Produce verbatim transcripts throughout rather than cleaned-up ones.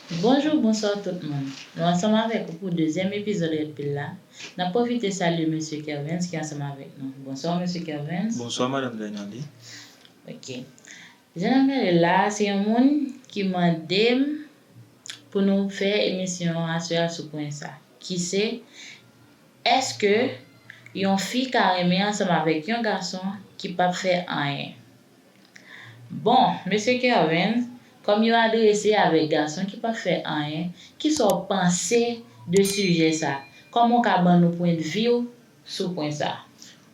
Bonjou, bonswa tout moun. Nou ansanm avèk ou pou dezyèm epizòd Red Pill la. N ap pwofite salye Mesye Kervens ki ansanm avèk nou. Bonswa, Mesye Kervens. Bonswa, Madanm Dernardy. Ok. Jan n ap gade la, se yon moun ki mande m pou nou fè emisyon an aswè a sou pwen sa, ki se, èske yon fi ka renmen ansanm avèk yon gason ki p ap fè anyen? Bon, Mesye Kervens, kòm yo adrese avèk gason ki p ap fè anyen, kisa w panse de sijè sa? Kòman w ka ban nou pwendvi w sou pwen sa?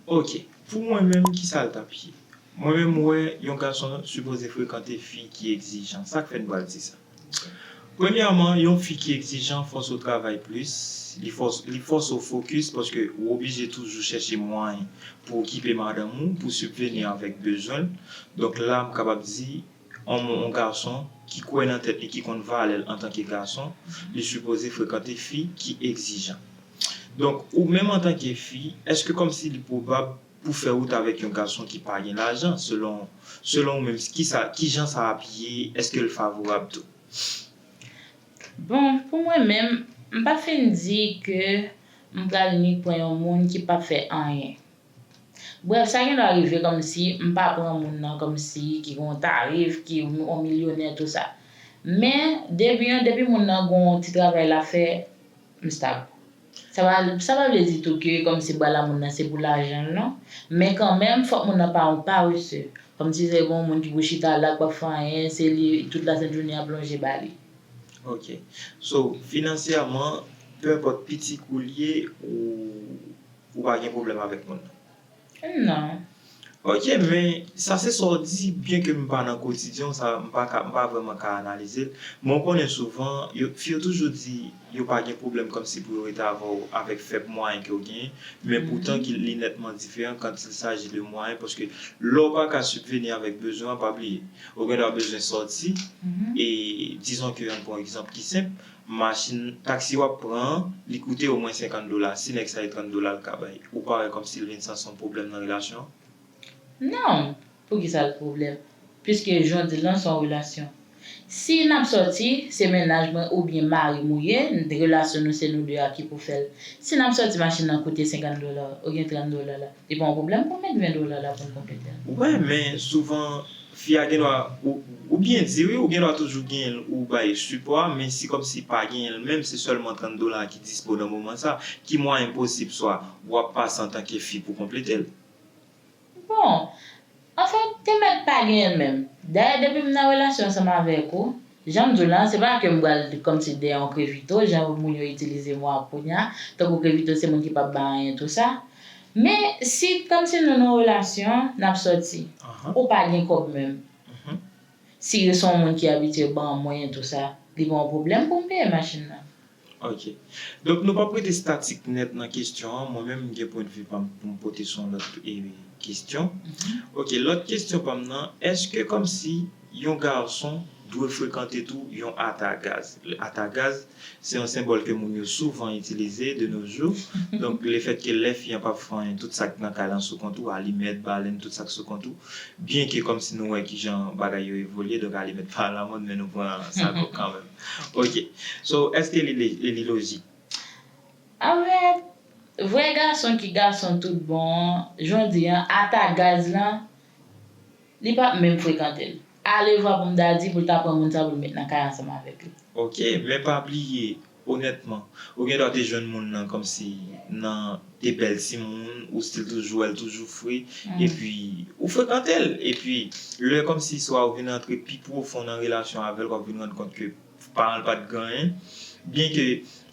Ok, pou mwen menm, kisa l t ap ye? Mwen menm, m wè yon gason sipoze frekante fi ki egzijan. Sa k fè n pral di sa? Premyèman, yon fi ki egzijan fòse w travay plis, li fòs, li fòse w fokis paske ou oblije toujou chèche mwayen pou okipe madanm ou, pou sibveni avèk bezwen l. Donk la, m kapab di, yon, yon gason ki kwè nan tèt li, ki konn valè l antanke gason, li sipoze frekante fi ki egzijan. Donk, ou menm antanke fi, èske kòmsi li pwobab pou fè wout avèk yon gason ki pa gen lajan, selon, selon ou menm, kisa, kijan sa ap ye, èske l favorab tou? Bon, pou mwen menm, m pa fin di ke m pral nik pran yon moun ki p ap fè anyen. Brèf, sa gen dwa rive kòmsi m pa pran moun nan kòmsi ki gen yon tarif, ki yon milyonè, tou sa. Men, depi, depi moun nan gen yon ti travay l ap fè, m stab. Sa pa, sa pa vle di tou ke kòmsi bra la moun nan se pou lajan l non. Men kanmenm, fòk moun nan pa yon parese. Kòmsi se yon moun ki pou chita la, k p ap fè anyen, se li tout lasent jounen ap lonje ba li. Ok. So, finansyèman, peu importe pitik ou l ye, ou, ou pa gen pwoblèm avèk moun nan? Non. Ok, men sa se sa w di, byen ke m pa nan kotidyen w, sa m pa ka, m pa vrèman ka analize l. Men w konnen souvan, yo, fi yo toujou di yo pa gen pwoblèm kòmsi pou yo rete avè w avèk fèb mwayen ke w genyen, men poutan ki li nètman diferan quand il s'agit de mwayen, paske lè w pa ka sibveni avèk bezwen an, pa bliye, ou gen dwa bezwen sòti, e dizon ke, ann pran yon egzanp ki senp, machin, taksi w ap pran an, li koute omwen senkant dola. Si nèg sa e trant dola l ka bay, ou pa wè kòmsi l vin sanse yon pwoblèm nan relasyon an? Non, poukisa l pwoblèm? Piske jan w di l lan se yon relasyon. Si n ap sòti, se mennaj mwen oubyen mari m ou ye, relasyon nou se nou de a ki pou fè l. Si n ap sòti machin nan koute senkant dola, oubyen trant dola la, li pa yon pwoblèm pou m met ven dola la pou n konplete l. Wi, men souvan, fi a gen dwa, ou, ou byen di wi, ou gen dwa toujou genyen l, ou bay sipò a, men si kòmsi pa genyen l menm, se sèlman trant dola ki dispo nan moman sa, ki mwayen posib swa w ap pase antanke fi pou konplete l? Bon, anfèt, te mèt pa genyen l menm. Dayè, depi m nan relasyon ansanm avèk ou, jan m di w lan, se pa ke m pral kòmsi dèyè yon krevito, jan moun yo itilize mo a kounye a, tankou krevito se moun ki p ap bay anyen, tou sa. Men, si kòmsi nou nan yon relasyon, n ap sòti, ou pa gen kòb menm. Si se yon moun ki abitye ban mwen, tou sa, li pa yon pwoblèm pou m peye machin nan. Ok. Donk, nou p ap rete statik nèt nan kesyon an. Mwen menm, m gen pwennvi pa m pou m pote sou yon lòt, e, kesyon. Ok, lòt kesyon pa m nan, èske kòmsi yon gason dwe frekante tou yon atagaz? Atagaz, se yon senbòl ke moun yo souvan itilize de nos jours. Donk, lefètke lè fi an p ap fè anyen, tout sa k nan kay lan sou kont ou, alimèt, balèn, tout sa k sou kont ou, byen ke kòmsi nou wè kijan bagay yo evolye, donk alimèt pa alamòd, men nou pran sa kanmenm. Ok. So, èske li, li, li lojik? Anfèt, vrè gason ki gason tout bon an, jan w di an, atagaz lan, li p ap menm frekante l. Alevwa pou m ta di pou l ta pran moun sa pou l met nan kay ansanm avèk li. Ok, men pa bliye, onètman, ou gen dwa te jwenn moun nan kòmsi nan de bèl timoun, ou still toujou wè l toujou fre, epi ou frekante l, epi lè kòmsi swa ou vin rantre pi pwofon nan relasyon avè l, w ap vin rann kont ke paran l pa t gen anyen. Byen ke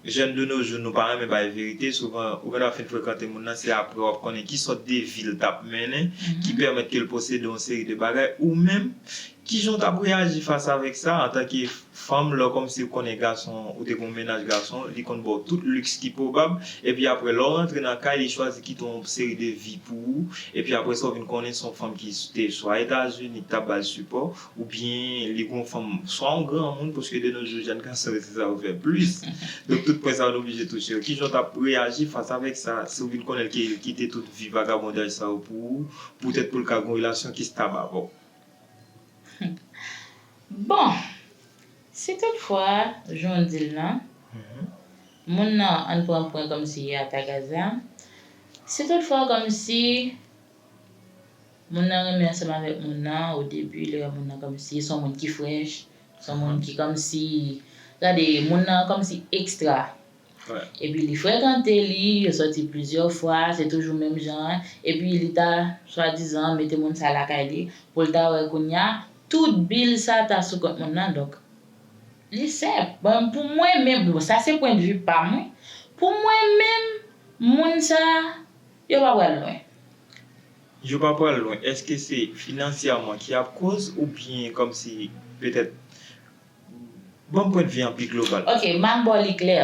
jèn de nos jours, nou pa renmen bay verite, souvan, ou gen dwa fin frekante moun nan, se apre w ap konnen ki sòt de vi l t ap mennen, ki pèmèt ke l posede yon seri de bagay, ou menm, kijan w t ap reyaji fas avèk sa, antanke fanm, lè w kòmsi w konnen gason, ou te gen yon mennaj gason, li konn ba w tout liks ki pwobab, epi apre, lè w rantre nan kay, li chwazi kite w yon seri de vi pou ou, epi apre sa, w vin konnen se yon fanm ki te swa Etazini, ki t ap ba l sipò, oubyen li gen yon fanm, swa yon granmoun, paske de nos jours, jèn gason yo, se sa yo fè plis. Donk, tout pwen sa yo, nou oblije touche yo. Kijan w t ap reyaji fas avèk sa, si w vin konnen l ke li kite tout vi vagabondaj sa yo pou ou, poutèt pou l ka gen yon relasyon ki stab avè w? Bon, Si toutfwa, jan w di l lan, moun nan, ann pran pwen kòmsi Yata Gaza, si toutfwa kòmsi moun nan renmen ansanm avèk moun nan, o debi, li wè moun nan kòmsi se yon moun ki frèch, se yon moun ki kòmsi, gade, moun nan kòmsi ekstra. Epi li frekante li, yo sòti plizyè fwa, se toujou menm jan an. Epi li ta swadizan mete moun sa lakay li, pou l ta wè kounye a, tout bil sa ta sou kont moun nan. Donk, li senp. Bon, pou mwen menm, bon, sa se pwendvi pa mwen. Pou mwen menm, moun sa, yo pa pral lwen. Yo pa pral lwen. Èske se finansyèman ki ap koz oubyen kòmsi petèt Ban m pwennvi an pi global. Ok, m a ba w li klè.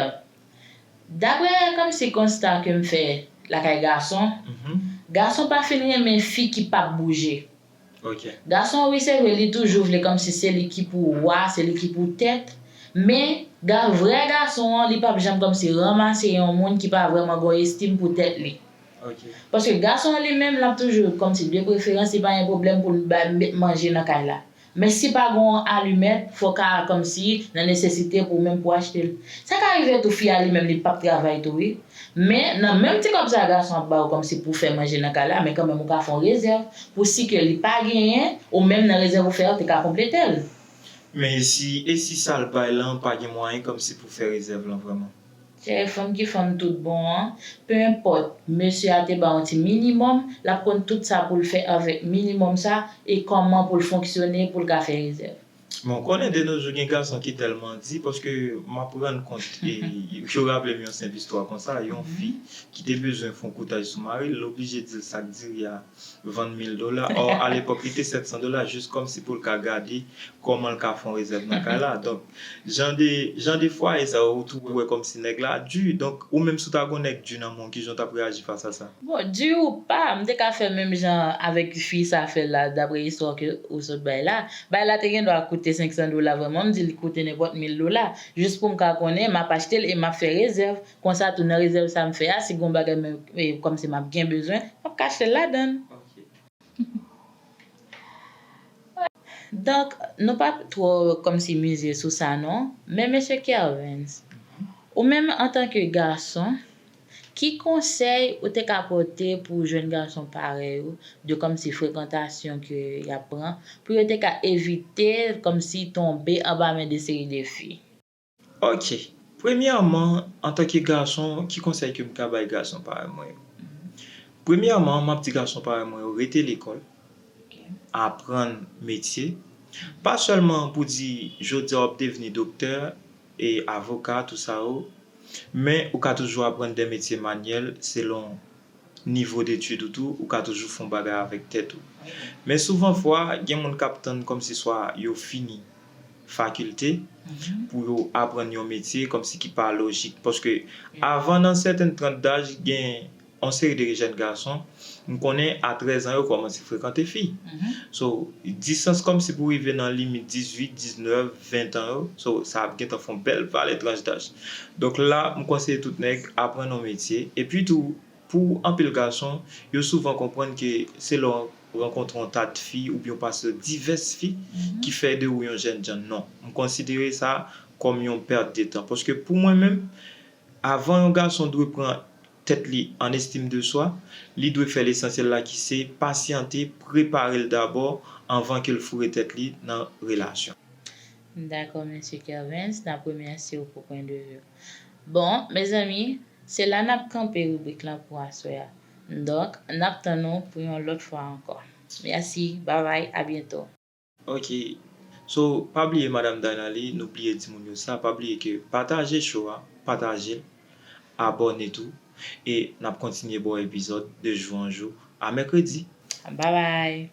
Daprè kòmsi konsta ke m fè lakay gason, gason pa fin renmen fi ki p ap bouje. Gason wi se vre li toujou vle kòmsi se li ki pou wa, se li ki pou tèt, men ga vrè gason an li p ap janm kòmsi ranmase yon moun ki pa vrèman gen yon estim pou tèt li. Paske gason an li menm l ap toujou kòmsi de preferans li pa gen pwoblèm pou l bay met manje nan kay la. Men si pa gen yon alimèt, fò w ka kòmsi nan nesesite pou w menm pou w achte l. Sa ka rive tou fi a li menm li p ap travay tou wi. Men nan menm ti kòb sa gason ap ba w kòmsi pou w fè manje nan kay la, men kanmenm ou ka fè yon rezèv pou si ke li pa genyen, ou menm nan rezèv ou fè a ou te ka konplete l. Men e si, e si sa l bay lan pa gen mwayen kòmsi pou fè rezèv lan vrèman? Cheri, fanm ki fanm tout bon an, pe enpòt mesye a te ba w yon ti minimòm, l ap konn tout sa pou l fè avèk minimòm sa e kòman pou l fonksyone pou l ka fè rezèv. Men w konnen de nos jours gen gason ki tèlman di, paske m ap rann kont e yo raple m yon senp istwa konsa, yon fi ki te bezwen fè yon koutaj sou mari l, l oblije di l sak diri a vann mil dola, or alepòk li te sèt san dola jis kòmsi pou l ka gade kòman l ka fè yon rezèv nan kay la. Donk, jan de, jan de fwaye sa yo, ou tou wè kòmsi nèg la di. Donk, ou menm si w ta gen yon nèg di nan men w, kijan w t ap reyaji fas a sa? Bon, di ou pa, m te ka fè menm jan avèk fi sa fè la, daprè istwa ke ou sot bay la. Bagay la te gendwa koute senk san dola vrèman, m di li koute nenpòt mil dola, jis pou m ka konnen, m ap achte l e m ap fè rezèv. Konsa tou, nan rezèv sa m fè a, si gen yon bagay menm, e, kòmsi m ap gen bezwen, m ap ka achte l ladan l. Donk, nou p ap twò kòmsi mize sou sa non, men mesye Kervens, ou menm antanke gason, ki konsèy ou te ka pote pou jèn gason parèy ou, de kòmsi frekantasyon ke y ap pran, pou yo te ka evite kòmsi tonbe anba men de seri de fi? Ok. Premyèman, antanke gason, ki konsèy ke m ka bay gason parèy mwen yo? Premyèman, m ap di gason parèy mwen yo, rete lekòl, aprann metye. Pa sèlman pou di jodi a w ap devni doktè e avoka, tou sa yo, men ou ka toujou aprann de metye manyèl selon nivo detid ou tou, ou ka toujou fè yon bagay avèk tèt ou. Men souvan fwa, gen moun k ap tann kòmsi swa yo fini fakilte pou yo aprann yon metye kòmsi ki pa lojik. Paske avan nan sèten tranch daj, gen yon seri de jèn gason, m konnen a trèz an yo kòmanse frekante fi. So, distans kòmsi pou rive nan limit dizuit, diznèf, ven tan yo, so, sa ap gentan fè yon bèl valè tranch daj. Donk la, m konseye tout nèg aprann yon metye. Epi tou, Pou anpil gason, yo souvan konprann ke se lè w rankontre yon ta de fi oubyen w pase divès fi ki fè de ou yon jènjan. Non, m konsidere sa kòm yon pèt de tan. Paske pou mwen menm, avan yon gason dwe pran tèt li an estime de soi, li dwe fè lesansyèl la ki se pasyante, prepare l dabò anvan ke l foure tèt li nan relasyon. Dakò, mesye Kervens, n ap remèsye w pou pwendvi w. Bon, mezanmi, se la n ap kanpe ribrik lan pou aswè a. Donk, n ap tann nou pou yon lòt fwa ankò. Mèsi, babay, a byento. Ok. So, pa bliye Madanm Daynalie, nou bliye di moun yo sa, pa bliye ke pataje show a, pataje l, abòne tou, e n ap kontinye ba w epizòd de jou an jou, a mèkredi. Babay.